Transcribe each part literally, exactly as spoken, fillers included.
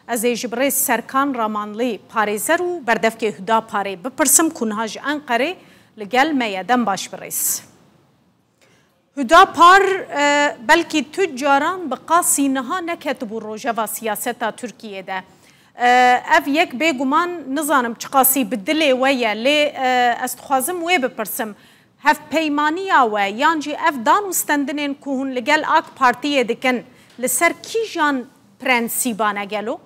Ez ê ji birêz Serkan Ramanlî, parêzer û berdevkê Hudaparê bipirsim ku niha ji Enqerê li gel me ye. Dem baş birêz. Hudapar, e, belkî tu caran bi qasî niha neketibû rojeva siyaseta Tirkiyê de. E, ev yek bêguman nizanim çiqasî bi dilê we ye, lê, e, ez dixwazim wê bipirsim. Hevpeymaniya we yan jî ev dan û stendinên ku hûn li gel AK Partiyê dikin, li ser kîjan prensîban e gelo?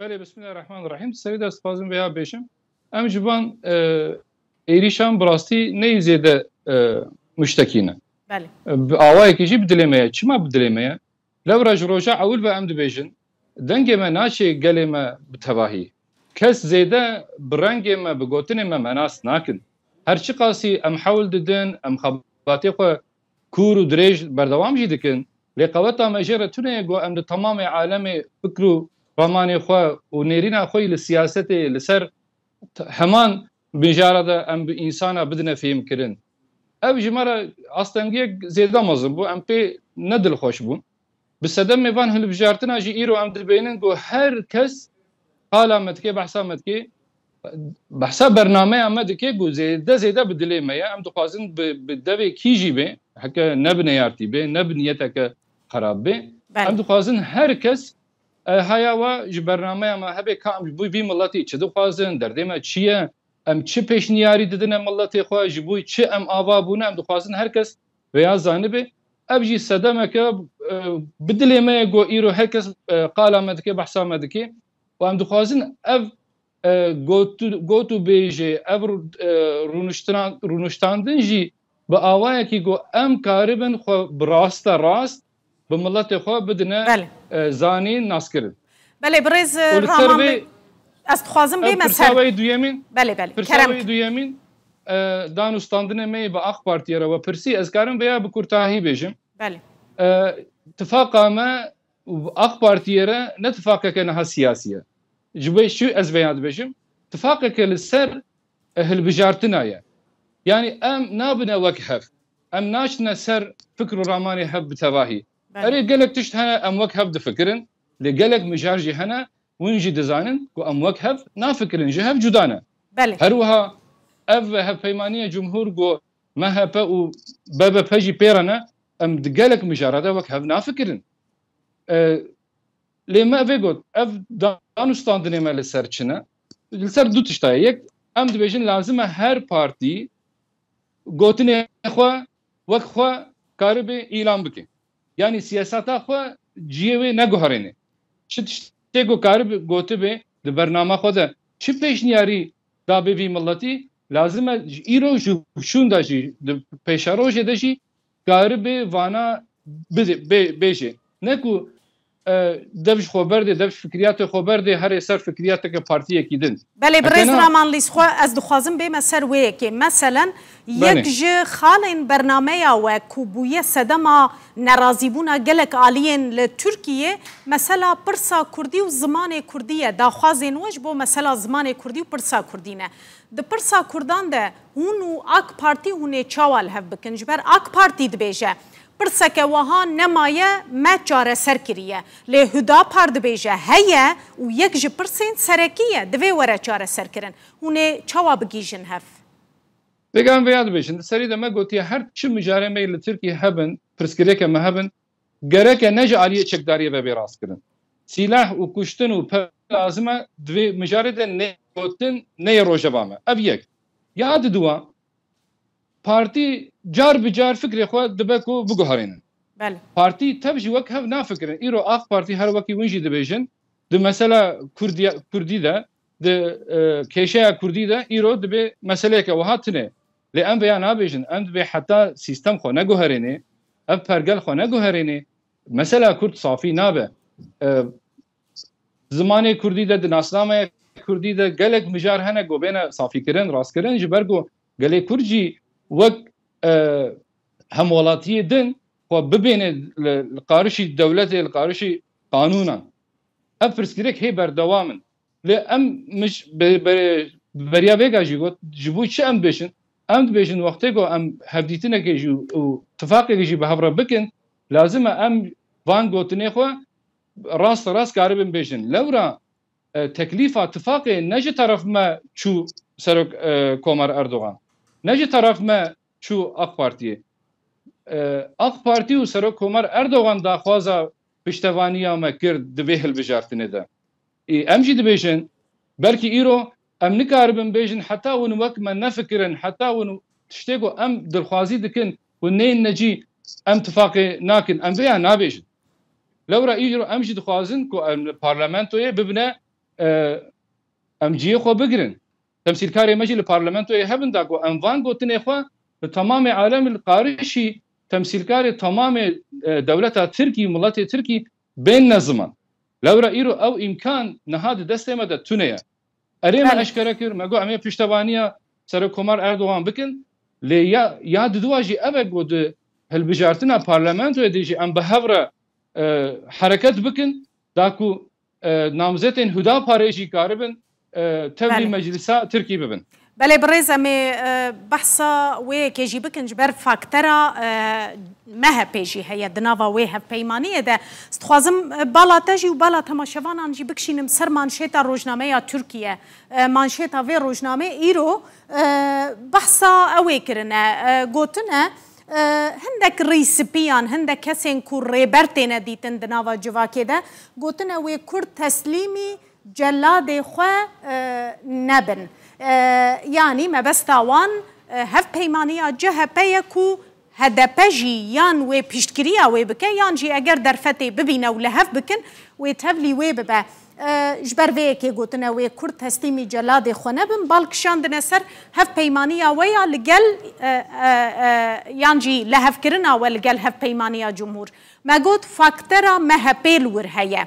Belê, Bismillahirrahmanirrahim. Serî de dixwazim vêya bêjim. Em ji van, e, êrîşan bi rastî neyê zêde, e, muştekî ne. Belê. E, bi awayekî jî bi dilê me ye. Çima bi dilê me ye? Lewra ji roja ewil ve em dibêjin, dengê me naçê gelê me bi tevahî. Kes zêde bi rengê me, bi gotinê me, me nas nakin. Her çiqasî em hewl didin, em xebatê xwe kûr û dirêj berdewam jî dikin. Lê qeweta me jê re tune ye ku em di temamê alemê fikr û ramanê xwe û nêrîna xwe yî li siyasetê, li ser t-, heman mijara de em bi însana bidine fêhmkirin. Ev ji me re astengiyek zêde mezin bû, em pê ne dilxweş bûn. Bi sedemê van hilbijartina jî îro em dibînin ku her kes qala me dike, behsa me dike, behsa bernameya me dike ku zêde zêde bi dilê me ye. Em dixwazin bi, bi devê kî jî bê, heke ne bi neyartî bê, ne bi niyeteke xerab bê. Belê. Em dixwazin her kes, e, haya we ji bernameya me hebe, ka em ji bo vî miletî çi dixwazin, derdê me çi ye, em çi pêşniyarî didine miletê xwe, ji bo çi em ava bûne, em dixwazin her kes vêya zanibe. Ev jî sedemeke, e, bi dilê me ye ku îro her kes, e, qala me dike, behsa me dike. Û em dixwazin ev, e, got û, got û bêjê, ev rû-, e, rûniştiran-, rûniştandin jî bi awayekî ku em karibin xwe bi raste rast bi miletê xwe bidine, Belê. e, zanîn, naskirin. Belê, birêz, e, Û li ser Raman vê Bey, ez dixwazim ev bême pirsa ser. wê duyemîn, Belê, belê, pirsa kerem wê ke. duyemîn, e, dan û standinê me yê bi AK Partiyê re we pirsî, ez karim vêya bi kurtahî bêjim. Belê. E, tifaqa me û AK Partiyê re ne tifaqeke niha siyasî ye. Ji bo çi ez vêya dibêjim? Tifaqeke li ser, e, hilbijartina ye. Yanî em nabine wek hev. Em naçine ser fikr û ramanê hev bi tevahî. Belê. Erê, gelek tişt hene em wek hev difikirin, lê gelek mijar jî hene, hûn jî dizanin ku em wek hev nafikirin, ji hev cuda ne. Belê. Her wiha ev hevpeymaniya cumhur ku M H P û B B P jî pê re ne, em di gelek mijara de wek hev nafikirin. E, lê me vê got, ev dan û standinê me li ser çi ne? Li ser du tişta ye. Yek, em dibêjin lazim e her partî gotinê xwe wek xwe karibe îlan bike. Yanî siyaseta xwe cihê wê neguherêne. Çi tiştê ku karibe gotibe di bernama xwe de, çi pêşniyarî dabe vî miletî, lazim e ji îro ji şûnda jî, di pêşerojê de jî karibe vana bide-, bê-, bêje. Ne ku, e, dev ji xwe berdê, dev ji fikriyatê xwe berdê, herê ser fikriyateke partiyekî din. Belê, birêz Raman Lîs xwe, ez dixwazim bême ser wê yekê. Meselen, yek Belê. ji xalên bernameya we ku bûye sedema nerazîbûna gelek aliyên li Tirkiyê, mesela pirsa kurdî û zimanê kurdî ye. Daxwazên we ji bo mesela zimanê kurdî û pirsa kurdî ne. Di pirsa kurdan de hûn û AK Partî hûn ê çawa li hev bikin? Ji ber AK Partî dibêje, pirseke wiha nemaye, me çareser kiriye. Lê Hudapar dibêje, heye û yek ji pirsên serekî ye, divê were çareserkirin. Hûn ê çawa bigihîjin hev? Vêga em vêya dibêjin, di serî de me gotiye, her çi mijarê me li Tirkiyê hebin, pirsgirêke me hebin, gereke ne ji aliyê çekdariyê ve bê rastkirin. Sîlah û kuştin û pe lazim e, di vê mijarê de neyê gotin, neyê rojeva me. Ev yek. Ya diduwa, partî car bi car fikrê xwe dibe ku biguherînin. Belê. Partî tev jî wek hev nafikirin. Îro AK Partî, her wekî win jî dibêjin, di mesela Kurdiya-, Kurdî de, di, e, kêşeya Kurdî de îro dibê meseleyeke wiha tune. Lê em vêya nabêjin, em dibê heta sîstem xwe neguherênê, ev pergel xwe neguherênê, mesela Kurd safî nabe. E, zimanê Kurdî de, di nasnameya Kurdî de gelek mijar hene ku bêne safîkirin, rastkirin, ji ber ku gelê Kurd jî wek, e, hemwelatiyê din xwe bibêne li, li qarişî dewletê, li qarişî qanûnan. Ev pirsgirêk hê berdewam in. Lê em mij-, be-, be-, beriya vêga jî got, ji bo çi em dibêjin? Em dibêjin wextê ku em hevdîtinekê jî û tifaqekê jî bi hev re bikin, lazim e em van gotinê xwe rast rast karibin bêjin. Lewra e, teklîfa tifaqê ne ji teref me çû Serok e, Komar Erdogan, ne ji teref me çû AK Partiyê. E, AK Partî û Serok Komar Erdogan daxwaza piştevaniya me kir di vê hilbijartinê de. Ê, em jî dibêjin, belkî îro em nikaribin bêjin, heta hûn wek me nefikirin, heta hûn tiştê ku em dilxwazî dikin, hûn neyên necî, em tifaqê nakin, em vêya nabêjin. Lewra îro em jî dixwazin ku em li parlamentoyê bibine, e, em cihê xwe bigirin. Temsîlkarê me jî li parlamentoyê hebin da ku em van gotinê xwe li temamê alem li qarişî temsîlkarê temamê, e, dewleta Tirkî, miletê Tirkî bên ne ziman. Lewra îro ew îmkan niha di destê me de tune ye. Erê me eşkere kir, me got em ê piştevaniya Serok Komar Erdogan bikin. Lê ya, ya diduwa jî ev e ku di hilbijartina parlamentoyê de jî em bi hev re, e, hereket bikin, da ku, e, namzetên Hudaparê jî karibin, e, tevlî Belê. meclisa Tirkî bibin. Belê, birêz, em ê, e, behsa wê yekê jî bikin ji ber faktera, e, M H P jî heye di nava wê hevpeymaniyê de. Ez dixwazim, e, bala te jî û bala temaşevanan jî bikişînim ser manşêta rojnameya Tirkiye. E, manşêta vê rojnamê îro, e, behsa ew ê kirine, e, gotine, e, hindek rîspiyan, hindek kesên ku rêber têne dîtin di nava civakê de, gotine wê Kurd teslîmî celadê xwe, e, nebin. E, yanî mebesta wan, e, hevpeymaniya C H P ye ku H D P jî yan wê piştgiriya wê bike, yan jî eger derfetê bibîne û li hev bikin, wê tevlî wê bibe. E, ji ber vê yekê gotine wê Kurd teslîmî celadê xwe nebin, bal kişandine ser hevpeymaniya we ya li gel, e, e, e, yan jî lihevkirina we li gel hevpeymaniya Cumhur. Me got faktera M H P li wir heye.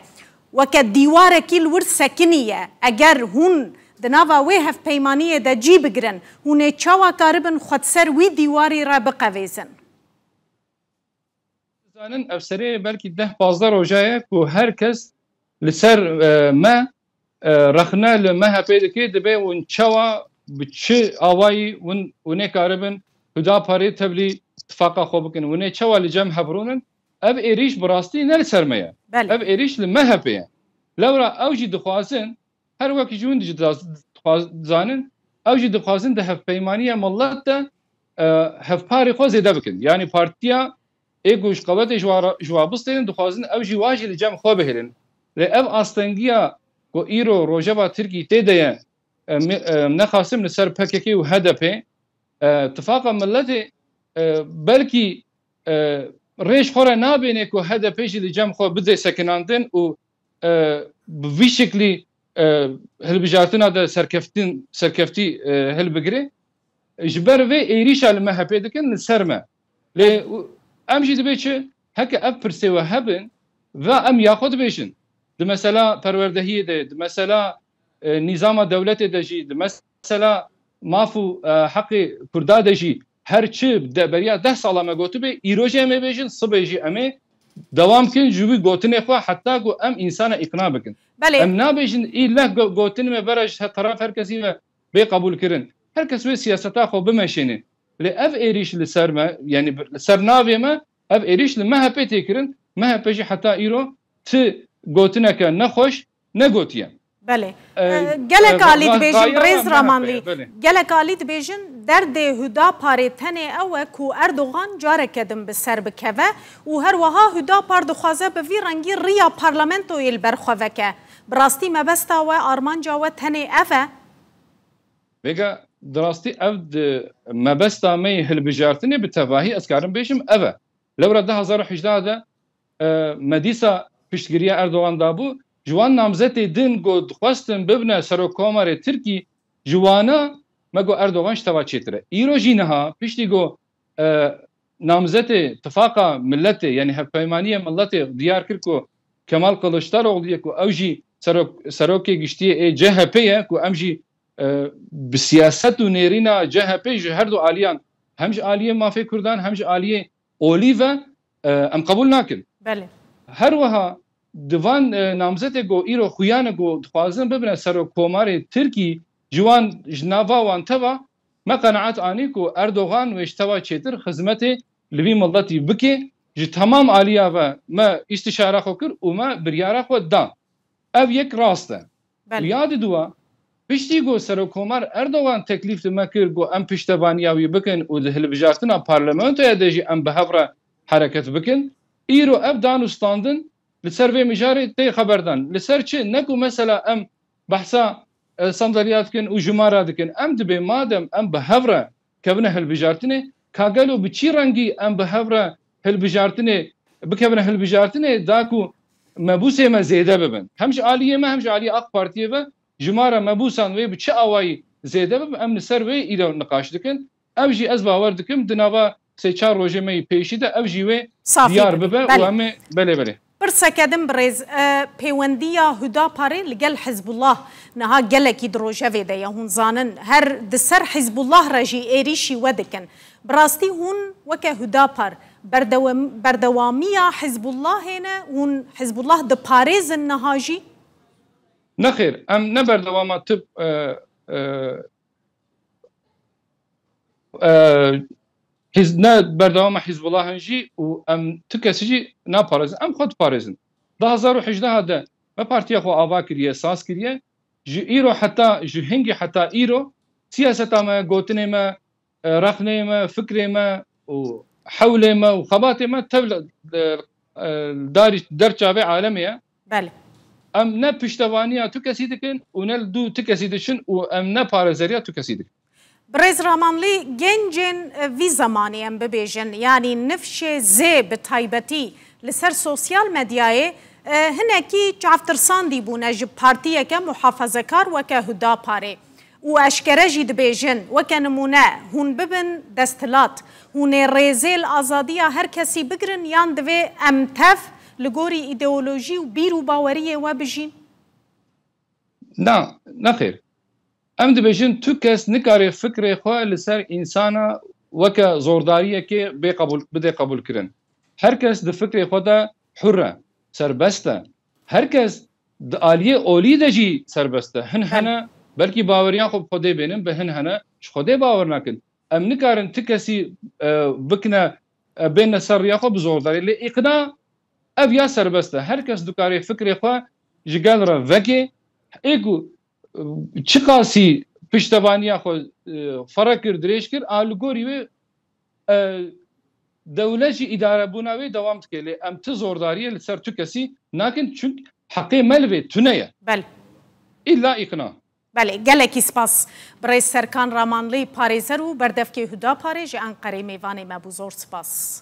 Weke dîwarekî li wir sekiniye. Eger hûn di nava wê hevpeymaniyê de cî bigirin, hûn ê çawa karibin xwe di ser wî dîwarî re biqevêzin? Zanin, ev serê belkî deh pazdeh roja ye ku her kes li ser, e, me, e, rexne li M H P dike, dibê hûn çawa, bi çi awayî hûn, hûn ê karibin Hudaparê tevlî tifaqa xwe bikin, hûn ê çawa li cem hev rûnin? Ev êrîş bi rastî ne li ser me ye. Belê. Ev êrîş li M H P ye. Lewra ew jî dixwazin, her wekî ji hûn jî dixwaz-, dixwaz-, dizanin, ew jî dixwazin di hevpeymaniya milet de, e, hevparê xwe zêde bikin. Yanî partiya ê ku ji qewetê ji wa re-, ji wa bistênin, dixwazin ew jî wa jî li cem xwe bihêlin. Lê ev astengiya ku îro rojeva Tirkî tê de ye, e, me-, e, nexasim li ser P K K û H D P, e, tifaqa miletê, e, belkî, e, rêj xwe re nabêne ku H D P jî li cem xwe bide sekinandin û, e, bi vî şeklî, e, hilbijartina de serkeftin, serkeftî, e, hilbigire. Ji ber vê êrîşa li M H P dikin li ser me. Lê u-, em jî dibê çi? Heke ev pirsê we hebin, va em ya xwe dibêjin. Di mesela perwerdehiyê de, di mesela, e, nîzama dewletê de jî, di mesela maf û, e, heqê Kurda de jî her çi de beriya deh sala me gotibe, îro jî em ê bêjin, sibê jî em ê dewam kin ji wî gotinê xwe heta ku em însana îqna bikin. Belê. Em nabêjin î leh go-, gotinê me bera ji he-, teref her kesî ve bê qebûlkirin. Her kes wê siyaseta xwe bimeşêne. Lê ev êrîş li ser me, yanî bi-, li ser navê me, ev êrîş li M H P tê kirin. M H P jî heta îro ti gotineke nexweş negotiye. Belê. E, E, gelek e, alî va-, dibêjin, gaya birêz me Ramanlî, heye, belê. Gelek alî dibêjin, derdê Hudaparê tenê ew e ku Erdogan careke din bi ser bikeve û her wiha Hudapar dixwaze bi vî rengî riya parlamentoyê li ber xwe veke. Bi rastî mebesta we, armanca we tenê ev e? Vêga, di rastî ev di mebesta me yê hilbijartinê bi tevahî ez karim bêjim ev e. Lewra du hazar û hejdeh de, e, me dîsa piştgiriya Erdogan dabû. Ji wan namzetê din ku dixwestin bibine Serokkomarê Tirkî, ji wana me got Erdogan ji te ve çêtir e. Îro jî niha piştî ku, e, namzetê Tifaqa Miletê, yanî Hevpeymaniyê Miletê diyar kir ku Kemal Kılıçdaroğlu ye ku ew jî serok-, serokê giştî yê C H P ye ku em jî, e, bi siyaset û nêrîna C H P ji her du aliyan, hem ji aliyê mafê Kurdan hem ji aliyê olî ve, e, em qebûl nakin. Belê. Her wiha di van, e, namzetê ku îro xuya ne ku dixwazin bibine serokkomarê Tirkî, ji wan, ji nava wan teva me qenaet anî ku Erdogan wê ji teva çêtir xizmetê li vî miletî bike. Ji temam aliya ve me îstişara xwe kir û me biryara xwe da. Ev yek rast e. Û Belê. ya diduwa, piştî ku Serokkomar Erdogan teklîf li me kir ku em piştevaniya wî bikin û di hilbijartina parlamentoya de jî em bi hev re hereket bikin, îro ev dan û standin li ser vê mijarê tê xeberdan. Li ser çi? Ne ku mesela em behsa, e, sandalya dikin û jimara dikin. Em dibê madem em bi hev re kevine hilbijartinê, ka gelo bi çi rengî em bi hev re hilbijartinê, bikevine hilbijartinê, da ku mebûsê me zêde bibin. Hem ji aliyê me hem ji aliyê AK Partiyê ve jimara mebûsan wê bi çi awayî zêde bibin, em li ser wê îro niqaş dikin. Ev jî ez bawer dikim di nava sê çar rojê me yî pêşî de ev jî wê Safî diyar bibe. bibe û Belê. em ê belê belê. Pirseke din birêz, e, pêwendiya Hudaparê li gel Hizbullah niha gelekî di rojevê de ye. Hûn zanin, her di ser Hizbullah re jî êrîşî we dikin. Bi rastî hûn weke Hudapar berdewem-, berdewamiya Hizbullahê ne? Hûn Hizbullah diparêzin niha jî? Nexêr, em ne berdewama tib, e, e, e, hiz-, ne berdewama Hizbullah in jî û em tu kesî jî naparêzin. Em xwe diparêzin. Du hezar û hejdeh de me partiya xwe ava kiriye, saz kiriye. Ji îro heta, ji hingî heta îro siyaseta me, gotinê me, e, rexneyê me, fikrê me û hewlê me û xebatê me tev li, e, e, darî derçavê alemê ye. Belê. Em ne piştevaniya tu kesî dikin û ne li dû tu kesî diçin û em ne parêzeriya tu kesî dikin. Birêz Ramanlî, gencên, e, vî zemanî em bibêjin, yanî nifşê zê bi taybetî li ser sosyal medyayê, e, hinekî çavtirsandî bûne ji partiyeke muhafazekar weke Hudaparê. Û eşkere jî dibêjin, weke nimûne, hûn bibin desthilat, hûn ê rêzê li azadiya her kesî bigirin, yan divê em tev li gorî îdeolojî û bîr û baweriyê we bijîn? Na, nexêr. Em dibêjin tu kes nikare fikrê xwe li ser însana weke zordariyekê bê qebûl, bidê qebûlkirin. Her kes di fikrê xwe de hur e, serbest e. Her kes di aliyê olî de jî serbest e. Hin Belê. hene, belkî baweriyan xwe bi Xwedê bênin, bi hin hene, ji Xwedê bawer nakin. Em nikarin ti kesî, e, bikine, e, bêne ser riya xwe bi zordarî. Lê îqna ev ya serbest e. Her kes dikarê fikrê xwe ji gel re veke. Ê ku, e, çiqasî piştevaniya xwe, e, ferre kir, dirêj kir, a li gorî wê, e, dewlet jî îdarebûna wê dewam dike. Lê em ti zordariyê li ser tu kesî nakin, çunk heqê me li vê tune ye. Belê. Îlla îqna. Belê, gelekî spas. Birêz Serkan Ramanlî, parêzer û berdevkê Hudaparê ji Enqerê mêvanê me bû. Zor spas.